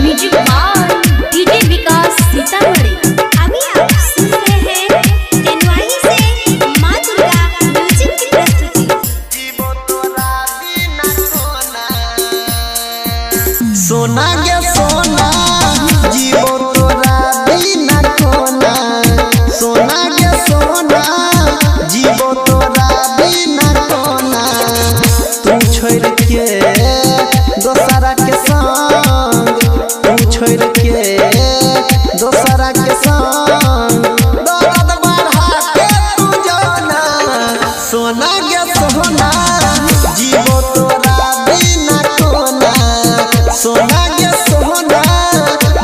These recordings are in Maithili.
Music by DJ Vikas Sitamarhi. अभी आप सुन रहे हैं तेनवाही से माँ दुर्गा म्यूजिक की प्रस्तुति। सोना गे सोना जीवो तोरा बिना कोना, सोना गे सोना जीवो तोरा बिना कोना। तू छोड़ के दोसरा के संग, तू छोड़ के दोसरा के संग, दर्द बढ़ा के तू जाना। सोना गे सोना जीवो तोरा बिना कोना, सोना गे सोना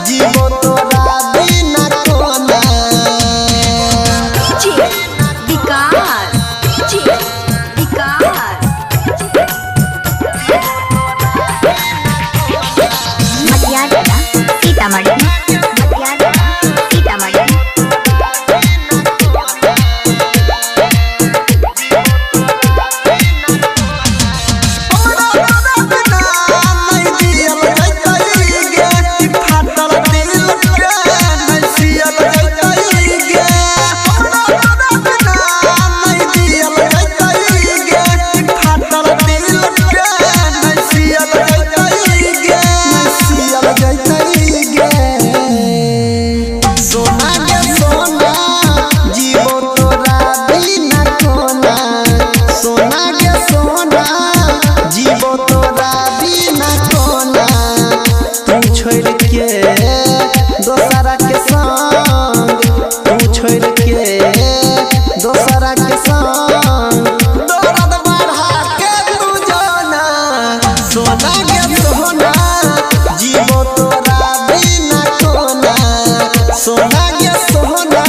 जीवो तोरा बिना कोना। डीजे विकास, डीजे विकास। मटियाडा सीतामढ़ी, मटियाडा सीतामढ़ी। हमरा दर्द ना नहीं दियल जैतै गे, फाटल दिल के नहीं सियल जैतै गे। हमरा दर्द ना नहीं दियल जैतै गे, फाटल दिल के नहीं सियल जैतै गे, नहीं सियल जैतै गे। सोना गे सोना जीवो तोरा बिना कोना, सोना गे सोना जीवो तोरा बिना कोना। तू छोड़ के दोसरा के संग, तू छोड़ के दोसरा के संग, दर्द बढ़ा के तू जाना। सोना गे सोना जीवो तोरा बिना कोना, सोना गे सोना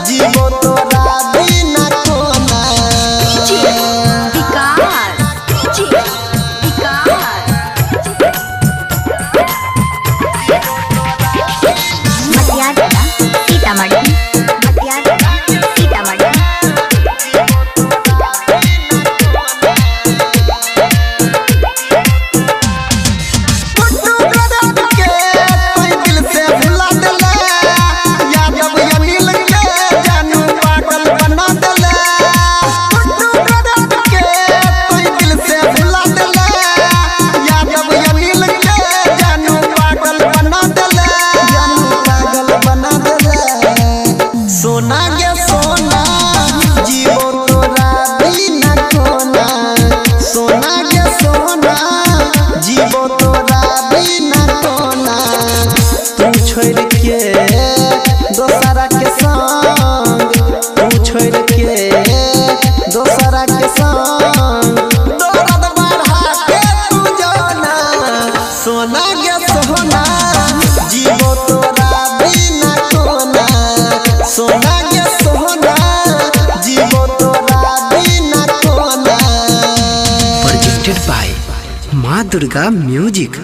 जीवो तोरा बिना कोना। डीजे विकास, डीजे विकास। मटियाडा सीतामढ़ी, मटियाडा सीतामढ़ी। गुड्डू गदर के तोय दिल से भुला देले, यादव अनिल के जानू पागल बना देले। गुड्डू गदर के तोय दिल से भुला देले, यादव अनिल के जानू पागल बना देले, जानू पागल बना देले। सोना गे सोना जीवो तोरा बिना कोना, सोना गे सोना जीवो तोरा बिना कोना। तू छोड़ के दोसरा के संग, तू छोड़ के दोसरा के संग, दर्द बढ़ा के तू जाना। सोना गे सोना जीवो तोरा बिना कोना, सोना गे सोना जीवो तोरा बिना कोना। प्रेजेंटेड बाय माँ दुर्गा म्यूजिक।